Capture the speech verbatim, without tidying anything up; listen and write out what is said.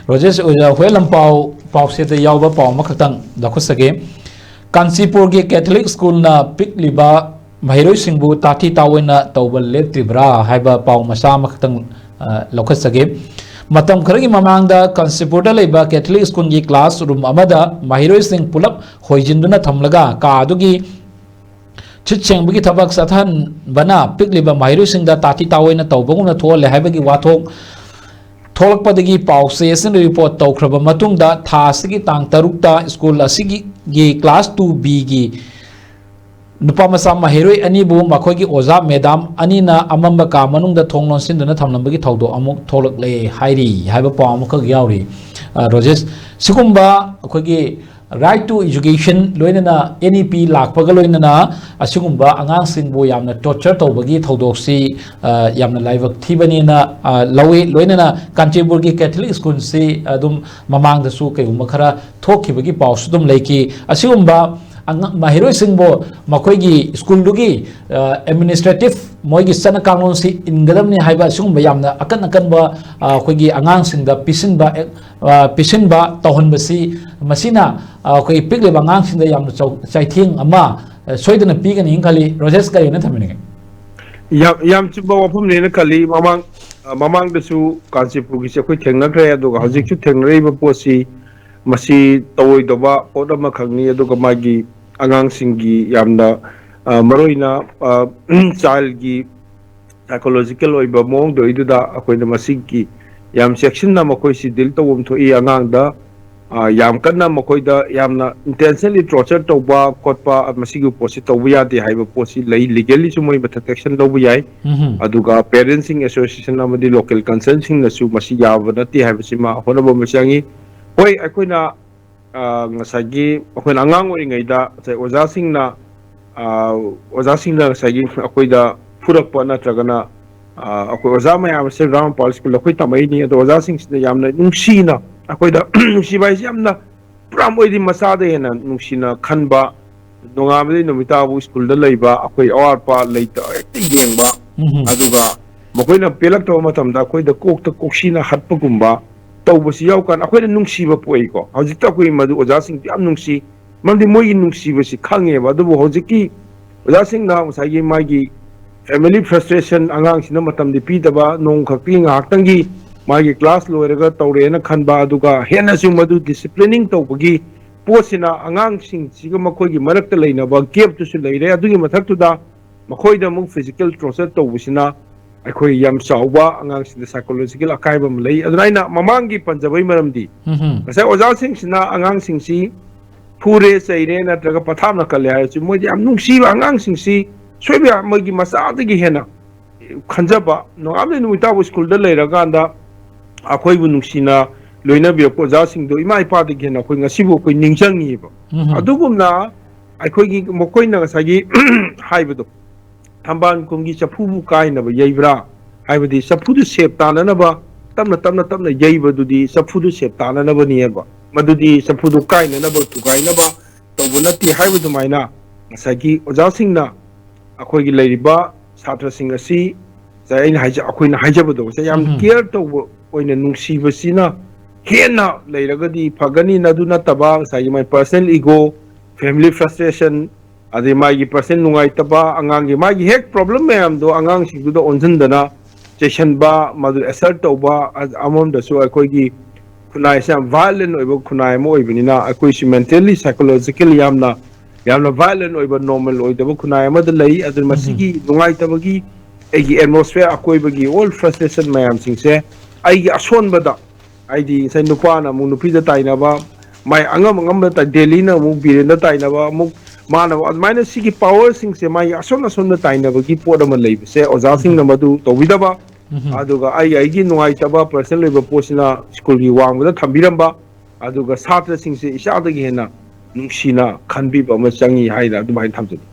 ꯔꯣꯖꯦꯁ ꯑꯣꯖꯥ, ꯍꯨꯌꯦꯟ ꯂꯝꯄꯥꯎ ꯄꯥꯎꯆꯦꯗ ꯌꯥꯎꯕ ꯄꯥꯎ ꯑꯃꯈꯛꯇꯪ ꯂꯧꯈꯠꯆꯒꯦ꯫ ꯀꯥꯟꯆꯤꯄꯨꯔꯒꯤ ꯀꯦꯊꯣꯂꯤꯛ ꯁ꯭ꯀꯨꯜꯅ ꯄꯤꯛꯂꯤꯕ ꯃꯍꯩꯔꯣꯏꯁꯤꯡꯕꯨ ꯇꯥꯊꯤ ꯇꯥꯑꯣꯏꯅ ꯇꯧꯕ ꯂꯦꯞꯇ꯭ꯔꯤꯕ꯭ꯔꯥ ꯍꯥꯏꯕ ꯄꯥꯎ ꯃꯆꯥ ꯑꯃꯈꯛꯇꯪ, ꯑ, ꯂꯧꯈꯠꯆꯒꯦ꯫ ꯃꯇꯝ ꯈꯔꯒꯤ ꯃꯃꯥꯡꯗ ꯀꯥꯟꯆꯤꯄꯨꯔꯗ ꯂꯩꯕ ꯀꯦꯊꯣꯂꯤꯛ ꯁ꯭ꯀꯨꯜꯒꯤ ꯀ꯭ꯂꯥꯁ ꯔꯨꯝ ꯑꯃꯗ ꯃꯍꯩꯔꯣꯏꯁꯤꯡ ꯄꯨꯂꯞ ꯍꯣꯏꯖꯤꯟꯗꯨꯅ ꯊꯝꯂꯒ ꯀꯥ ꯑꯗꯨꯒꯤ ꯁꯤꯠ ꯁꯦꯡꯕꯒꯤ ꯊꯕꯛ ꯆꯠꯊꯍꯟꯕꯅ ꯄꯤꯛꯂꯤꯕ ꯃꯍꯩꯔꯣꯏꯁꯤꯡꯗ ꯇꯥꯊꯤ ꯇꯥꯑꯣꯏꯅ ꯇꯧꯕꯒꯨꯝꯅ ꯊꯣꯛꯍꯜꯂꯦ ꯍꯥꯏꯕꯒꯤ ꯋꯥꯊꯣꯛ ꯊꯣꯛꯂꯛꯄꯗꯒꯤ ꯄꯥꯎ ꯆꯦ ꯑꯁꯤꯅ ꯔꯤꯄꯣꯔꯠ ꯇꯧꯈ꯭ꯔꯕ ꯃꯇꯨꯡꯗ, ꯊꯥ ꯑꯁꯤꯒꯤ ꯇꯥꯡ ꯇꯔꯨꯛꯇ ꯁ꯭ꯀꯨꯜ ꯑꯁꯤꯒꯤ ꯀ꯭ꯂꯥꯁ ꯇꯨ ꯕꯤꯒꯤ ꯅꯨꯄꯥ ꯃꯆꯥ ꯃꯍꯩꯔꯣꯏ ꯑꯅꯤꯕꯨ ꯃꯈꯣꯏꯒꯤ ꯑꯣꯖꯥ ꯃꯦꯗꯥꯝ ꯑꯅꯤꯅ ꯑꯃꯝꯕ ꯀꯥ ꯃꯅꯨꯡꯗ ꯊꯣꯡ ꯂꯣꯟꯁꯤꯟꯗꯨꯅ ꯊꯝꯂꯝꯕꯒꯤ ꯊꯧꯗꯣꯛ ꯑꯃꯨꯛ ꯊꯣꯛꯂꯛꯂꯦ ꯍꯥꯏꯔꯤ ꯍꯥꯏꯕ ꯄꯥꯎ ꯑꯃꯈꯛ ꯌꯥꯎꯔꯤ꯫ ꯑ, ꯔꯣꯖꯦꯁ, ꯁꯤꯒꯨꯝꯕ ꯑꯩꯈꯣꯏꯒꯤ right to education ꯂꯣꯏꯅꯅ N E P ꯂꯥꯛꯄꯒ ꯂꯣꯏꯅꯅ ꯑꯁꯤꯒꯨꯝꯕ ꯑꯉꯥꯡꯁꯤꯡꯕꯨ ꯌꯥꯝꯅ torture ꯇꯧꯕꯒꯤ ꯊꯧꯗꯣꯛꯁꯤ, ꯑ, ꯌꯥꯝꯅ ꯂꯥꯏꯕꯛ ꯊꯤꯕꯅꯦꯅ, ꯑ, ꯂꯧꯏ꯫ ꯂꯣꯏꯅꯅ ꯀꯥꯟꯆꯤꯄꯨꯔꯒꯤ ꯀꯦꯊꯣꯂꯤꯛ ꯁ꯭ꯀꯨꯜꯁꯤ ꯑꯗꯨꯝ ꯃꯃꯥꯡꯗꯁꯨ ꯀꯩꯒꯨꯝꯕ ꯈꯔ ꯊꯣꯛꯈꯤꯕꯒꯤ ꯄꯥꯎꯁꯨ ꯑꯗꯨꯝ ꯂꯩꯈꯤ꯫ ꯑꯁꯤꯒꯨꯝꯕ ꯑꯉꯥꯡ, ꯃꯍꯩꯔꯣꯏꯁꯤꯡꯕꯨ ꯃꯈꯣꯏꯒꯤ ꯁ꯭ꯀꯨꯜꯗꯨꯒꯤ, ꯑ, administrative ꯃꯣꯏꯒꯤ ꯆꯠꯅ ꯀꯥꯡꯂꯣꯟꯁꯤ ꯏꯟꯒꯗꯕꯅꯤ ꯍꯥꯏꯕ ꯑꯁꯤꯒꯨꯝꯕ ꯌꯥꯝꯅ ꯑꯀꯟ ꯑꯀꯟꯕ, ꯑ, ꯑꯩꯈꯣꯏꯒꯤ ꯑꯉꯥꯡꯁꯤꯡꯗ ꯄꯤꯁꯤꯟꯕ, ꯑ, ꯄꯤꯁꯤꯟꯕ ꯇꯧꯍꯟꯕꯁꯤ, ꯃꯁꯤꯅ, ꯑ, ꯑꯩꯈꯣꯏ ꯄꯤꯛꯂꯤꯕ ꯑꯉꯥꯡꯁꯤꯡꯗ ꯌꯥꯝꯅ ꯆꯧ-, ꯆꯩꯊꯦꯡ ꯑꯃ, ꯑ, ꯁꯣꯏꯗꯅ ꯄꯤꯒꯅꯤ ꯈꯜꯂꯤ꯫ ꯔꯣꯖꯦꯁ, ꯀꯔꯤ ꯍꯥꯏꯅ ꯊꯝꯕꯤꯅꯤꯡꯉꯤ? ꯌꯥꯝ, ꯌꯥꯝ ꯆꯨꯝꯕ ꯋꯥꯐꯝꯅꯦꯅ ꯈꯜꯂꯤ꯫ ꯃꯃꯥꯡ, ꯑ, ꯃꯃꯥꯡꯗꯁꯨ ꯀꯥꯟꯆꯤꯄꯨꯔꯒꯤꯁꯦ ꯑꯩꯈꯣꯏ ꯊꯦꯡꯅꯈ꯭ꯔꯦ, ꯑꯗꯨꯒ ꯎꯝ꯫ ꯍꯧꯖꯤꯛꯁꯨ ꯊꯦꯡꯅꯔꯛꯏꯕ ꯄꯣꯠꯁꯤ, ꯃꯁꯤ ꯇꯧꯔꯣꯏꯗꯕ ꯄꯣꯠ ꯑꯃꯈꯛꯅꯤ꯫ ꯑꯗꯨꯒ ꯃꯥꯒꯤ ꯑꯉꯥꯡꯁꯤꯡꯒꯤ ꯌꯥꯝꯅ, ꯑ, ꯃꯔꯨꯑꯣꯏꯅ, ꯑ, childꯒꯤ psychological ꯑꯣꯏꯕ ꯃꯑꯣꯡꯗ ꯑꯣꯏꯗꯨꯗ ꯑꯩꯈꯣꯏꯅ ꯃꯁꯤꯒꯤ ꯌꯥꯝ ꯆꯦꯛꯁꯤꯟꯅ ꯃꯈꯣꯏꯁꯤ deal ꯇꯧꯐꯝ ꯊꯣꯛꯏ꯫ ꯑꯉꯥꯡꯗ, ꯑ, ꯌꯥꯝ ꯀꯟꯅ ꯃꯈꯣꯏꯗ ꯌꯥꯝꯅ intentionally torture ꯇꯧꯕ ꯈꯣꯠꯄ, ꯃꯁꯤꯒꯤ ꯄꯣꯠꯁꯤ ꯇꯧꯕ ꯌꯥꯗꯦ ꯍꯥꯏꯕ ꯄꯣꯠꯁꯤ ꯂꯩ, legally ꯁꯨ ꯃꯣꯏ ꯃꯊꯛ action ꯂꯧꯕ ꯌꯥꯏ꯫ ꯎꯝꯍꯨꯝ꯫ ꯑꯗꯨꯒ parents ꯁꯤꯡ association ꯑꯃꯗꯤ local council ꯁꯤꯡꯅꯁꯨ ꯃꯁꯤ ꯌꯥꯕ ꯅꯠꯇꯦ ꯍꯥꯏꯕꯁꯤꯃ ꯍꯣꯠꯅꯕ ꯑꯃ ꯆꯪꯉꯤ꯫ ꯍꯣꯏ, ꯑꯩꯈꯣꯏꯅ, ꯑ, ꯉꯁꯥꯏꯒꯤ ꯑꯩꯈꯣꯏꯅ ꯑꯉꯥꯡ ꯑꯣꯏꯔꯤꯉꯩꯗ ꯉꯁꯥꯏ ꯑꯣꯖꯥꯁꯤꯡꯅ, ꯑ, ꯑꯣꯖꯥꯁꯤꯡꯅ ꯉꯁꯥꯏꯒꯤ ꯑꯩꯈꯣꯏꯗ ꯐꯨꯔꯛꯄ ꯅꯠꯇ꯭ꯔꯒꯅ, ꯑ, ꯑꯩꯈꯣꯏ ꯑꯣꯖꯥ ꯃꯌꯥꯝ ꯑꯁꯦ ꯔꯥꯝ ꯃꯄꯥꯜ ꯁ꯭ꯀꯨꯜꯗ ꯑꯩꯈꯣꯏ ꯇꯝꯃꯛꯏꯅꯤ꯫ ꯑꯗꯣ ꯑꯣꯖꯥꯁꯤꯡꯁꯤꯅ ꯌꯥꯝꯅ ꯅꯨꯡꯁꯤꯅ ꯑꯩꯈꯣꯏꯗ ꯅꯨꯡꯁꯤꯕ ꯍꯥꯏꯁꯦ ꯌꯥꯝꯅ ꯄꯨꯔꯥ ꯃꯣꯏꯗꯤ ꯃꯆꯥꯗ ꯍꯦꯟꯅ ꯅꯨꯡꯁꯤꯅ ꯈꯟꯕ, ꯅꯣꯡꯉꯥꯟꯕꯗꯒꯤ ꯅꯨꯃꯤꯠ ꯇꯥꯕꯨ ꯁ꯭ꯀꯨꯜꯗ ꯂꯩꯕ, ꯑꯩꯈꯣꯏ ꯑꯋꯥꯠ ꯑꯄꯥ ꯂꯩꯇ ꯍꯦꯛꯇ ꯌꯦꯡꯕ, ꯎꯝꯍꯨꯝ꯫ ꯑꯗꯨꯒ ꯃꯈꯣꯏꯅ ꯄꯦꯜꯂꯛꯇꯕ ꯃꯇꯝꯗ ꯑꯩꯈꯣꯏꯗ ꯀꯣꯛꯇ ꯀꯣꯛꯁꯤꯅ ꯍꯠꯄꯒꯨꯝꯕ, ꯇꯧꯕꯁꯤ ꯌꯥꯎꯀꯥꯟꯗ ꯑꯩꯈꯣꯏꯅ ꯅꯨꯡꯁꯤꯕ ꯄꯣꯛꯏꯀꯣ꯫ ꯍꯧꯖꯤꯛꯇ ꯑꯩꯈꯣꯏ ꯃꯗꯨ ꯑꯣꯖꯥꯁꯤꯡꯗꯤ ꯌꯥꯝ ꯅꯨꯡꯁꯤ, ꯃꯔꯝꯗꯤ ꯃꯣꯏꯒꯤ ꯅꯨꯡꯁꯤꯕꯁꯤ ꯈꯪꯉꯦꯕ꯫ ꯑꯗꯨꯕꯨ ꯍꯧꯖꯤꯛꯀꯤ ꯑꯣꯖꯥꯁꯤꯡꯅ ꯉꯁꯥꯏꯒꯤ ꯃꯥꯒꯤ family frustration, ꯑꯉꯥꯡꯁꯤꯅ ꯃꯇꯝꯗꯤ ꯄꯤꯗꯕ, ꯅꯣꯡ ꯈꯛꯀꯤ ꯉꯥꯏꯍꯥꯛꯇꯪꯒꯤ ꯃꯥꯒꯤ class ꯂꯣꯏꯔꯒ ꯇꯧꯔꯦꯅ ꯈꯟꯕ, ꯑꯗꯨꯒ ꯍꯦꯟꯅꯁꯨ ꯃꯗꯨ disciplining ꯇꯧꯕꯒꯤ ꯄꯣꯠꯁꯤꯅ ꯑꯉꯥꯡꯁꯤꯡꯁꯤꯒ ꯃꯈꯣꯏꯒꯤ ꯃꯔꯛꯇ ꯂꯩꯅꯕ gapꯇꯨꯁꯨ ꯂꯩꯔꯦ꯫ ꯑꯗꯨꯒꯤ ꯃꯊꯛꯇꯨꯗ ꯃꯈꯣꯏꯗ ꯑꯃꯨꯛ physical torture ꯇꯧꯕꯁꯤꯅ ꯑꯩꯈꯣꯏ ꯌꯥꯝ ꯆꯥꯎꯕ ꯑꯉꯥꯡꯁꯤꯡꯗ psychological ꯑꯀꯥꯏꯕ ꯑꯃ ꯂꯩ꯫ ꯑꯗꯨꯅ ꯑꯩꯅ ꯃꯃꯥꯡꯒꯤ ꯄꯟꯖꯕꯒꯤ ꯃꯔꯝꯗꯤ, ꯎꯝ ꯉꯁꯥꯏ ꯑꯣꯖꯥꯁꯤꯡꯁꯤꯅ ꯑꯉꯥꯡꯁꯤꯡꯁꯤ ꯐꯨꯔꯦ, ꯆꯩꯔꯦ, ꯅꯠꯇ꯭ꯔꯒ ꯄꯊꯥꯞꯅ ꯀꯜꯂꯦ ꯍꯥꯏꯔꯁꯨ, ꯃꯣꯏꯗꯤ ꯌꯥꯝ ꯅꯨꯡꯁꯤꯕ ꯑꯉꯥꯡꯁꯤꯡꯁꯤ ꯁꯣꯏꯕ ꯌꯥ-, ꯃꯣꯏꯒꯤ ꯃꯆꯥꯗꯒꯤ ꯍꯦꯟꯅ ꯈꯟꯖꯕ, ꯅꯣꯡꯉꯥꯟꯕꯗꯩ ꯅꯨꯃꯤꯠ ꯇꯥꯕꯨ ꯁ꯭ꯀꯨꯜꯗ ꯂꯩꯔꯀꯥꯟꯗ ꯑꯩꯈꯣꯏꯕꯨ ꯅꯨꯡꯁꯤꯅ ꯂꯣꯏꯅꯕꯤꯔꯛꯄ ꯑꯣꯖꯥꯁꯤꯡꯗꯣ ꯏꯃꯥ ꯏꯄꯥꯗꯒꯤ ꯍꯦꯟꯅ ꯑꯩꯈꯣꯏ ꯉꯁꯤꯕꯨ ꯑꯩꯈꯣꯏ ꯅꯤꯡꯁꯤꯡꯉꯤꯕ꯫ ꯎꯝ ꯑꯗꯨꯒꯨꯝꯅ ꯑꯩꯈꯣꯏꯒꯤ ꯃꯈꯣꯏꯅ ꯉꯁꯥꯏꯒꯤ ꯍꯥꯏꯕꯗꯣ, "ꯊꯝꯕꯥꯜ ꯈꯣꯡꯒꯤ ꯆꯐꯨꯕꯨ ꯀꯥꯏꯅꯕ ꯌꯩꯕ꯭ꯔꯥ?" ꯍꯥꯏꯕꯗꯤ ꯆꯐꯨꯗꯨ ꯁꯦꯞ ꯇꯥꯅꯅꯕ ꯇꯞꯅ ꯇꯞꯅ ꯇꯞꯅ ꯌꯩꯕꯗꯨꯗꯤ ꯆꯐꯨꯗꯨ ꯁꯦꯞ ꯇꯥꯅꯅꯕꯅꯦꯕ꯫ ꯃꯗꯨꯗꯤ ꯆꯐꯨꯗꯨ ꯀꯥꯏꯅꯅꯕ, ꯊꯨꯒꯥꯏꯅꯕ ꯇꯧꯕ ꯅꯠꯇꯦ ꯍꯥꯏꯕ ꯑꯗꯨꯃꯥꯏꯅ ꯉꯁꯥꯏꯒꯤ ꯑꯣꯖꯥꯁꯤꯡꯅ ꯑꯩꯈꯣꯏꯒꯤ ꯂꯩꯔꯤꯕ ꯁꯥꯇ꯭ꯔꯁꯤꯡ ꯑꯁꯤ ꯉꯁꯥꯏ ꯑꯩꯅ ꯍꯥꯏꯖ-, ꯑꯩꯈꯣꯏꯅ ꯍꯥꯏꯖꯕꯗꯣ ꯉꯁꯥꯏ ꯌꯥꯝ ꯎꯝ꯫ care ꯇꯧꯕ ꯑꯣꯏꯅ ꯅꯨꯡꯁꯤꯕꯁꯤꯅ ꯍꯦꯟꯅ ꯂꯩꯔꯒꯗꯤ ꯐꯒꯅꯤ꯫ ꯑꯗꯨ ꯅꯠꯇꯕ ꯉꯁꯥꯏꯒꯤ ꯃꯥꯏ personal ego, family frustration, ꯑꯗꯩ ꯃꯥꯒꯤ personal ꯅꯨꯡꯉꯥꯏꯇꯕ, ꯑꯉꯥꯡꯒꯤ ꯃꯥꯒꯤ ꯍꯦꯛ problem ꯃꯌꯥꯝꯗꯣ ꯑꯉꯥꯡꯁꯤꯡꯗꯨꯗ ꯑꯣꯟꯁꯤꯟꯗꯅ ꯆꯩꯁꯟꯕ, ꯃꯗꯨ assert ꯇꯧꯕ, ꯑ-, ꯑꯃꯔꯣꯝꯗꯁꯨ ꯑꯩꯈꯣꯏꯒꯤ ꯈꯨꯟꯅꯥꯏꯁꯦ ꯌꯥꯝ violent ꯑꯣꯏꯕ ꯈꯨꯟꯅꯥꯏ ꯑꯃ ꯑꯣꯏꯕꯅꯤꯅ ꯑꯩꯈꯣꯏꯁꯨ mentally, psychologically ꯌꯥꯝꯅ, ꯌꯥꯝꯅ violent ꯑꯣꯏꯕ, normal ꯑꯣꯏꯗꯕ ꯈꯨꯟꯅꯥꯏ ꯑꯃꯗ ꯂꯩ꯫ ꯑꯗꯨꯅ ꯃꯁꯤꯒꯤ ꯅꯨꯡꯉꯥꯏꯇꯕꯒꯤ ꯑꯩꯒꯤ atmosphere, ꯑꯀꯣꯏꯕꯒꯤ all frustration ꯃꯌꯥꯝꯁꯤꯡꯁꯦ ꯑꯩꯒꯤ ꯑꯁꯣꯟꯕꯗ, ꯍꯥꯏꯗꯤ ꯉꯁꯥꯏ ꯅꯨꯄꯥꯅ ꯑꯃꯨꯛ ꯅꯨꯄꯤꯗ ꯇꯥꯏꯅꯕ, ꯃꯥꯏ ꯑꯉꯝ ꯑꯉꯝꯕ ꯇꯥꯏ-, ꯗꯦꯜꯂꯤꯅ ꯑꯃꯨꯛ ꯕꯤꯔꯦꯟꯗ ꯇꯥꯏꯅꯕ, ꯑꯃꯨꯛ ꯃꯥꯅ ꯑꯗꯨꯃꯥꯏꯅ ꯁꯤꯒꯤ powerꯁꯤꯡꯁꯦ ꯃꯥꯒꯤ ꯑꯁꯣꯟ ꯑꯁꯣꯟꯕ ꯇꯥꯏꯅꯕꯒꯤ ꯄꯣꯠ ꯑꯃ ꯂꯩꯕꯁꯦ ꯑꯣꯖꯥꯁꯤꯡꯅ ꯃꯗꯨ ꯇꯧꯕꯤꯗꯕ꯫ ꯎꯝ꯫ ꯑꯗꯨꯒ ꯑꯩ ꯑꯩꯒꯤ ꯅꯨꯡꯉꯥꯏꯇꯕ personal ꯑꯣꯏꯕ ꯄꯣꯠꯁꯤꯅ ꯁ꯭ꯀꯨꯜꯒꯤ ꯋꯥꯡꯃꯗ ꯊꯝꯕꯤꯔꯝꯕ, ꯑꯗꯨꯒ ꯁꯥꯇ꯭ꯔꯁꯤꯡꯁꯦ ꯏꯆꯥꯗꯒꯤ ꯍꯦꯟꯅ ꯅꯨꯡꯁꯤꯅ ꯈꯟꯕꯤꯕ ꯑꯃ ꯆꯪꯉꯤ ꯍꯥꯏꯅ ꯑꯗꯨꯃꯥꯏꯅ ꯊꯝꯖꯒꯦ꯫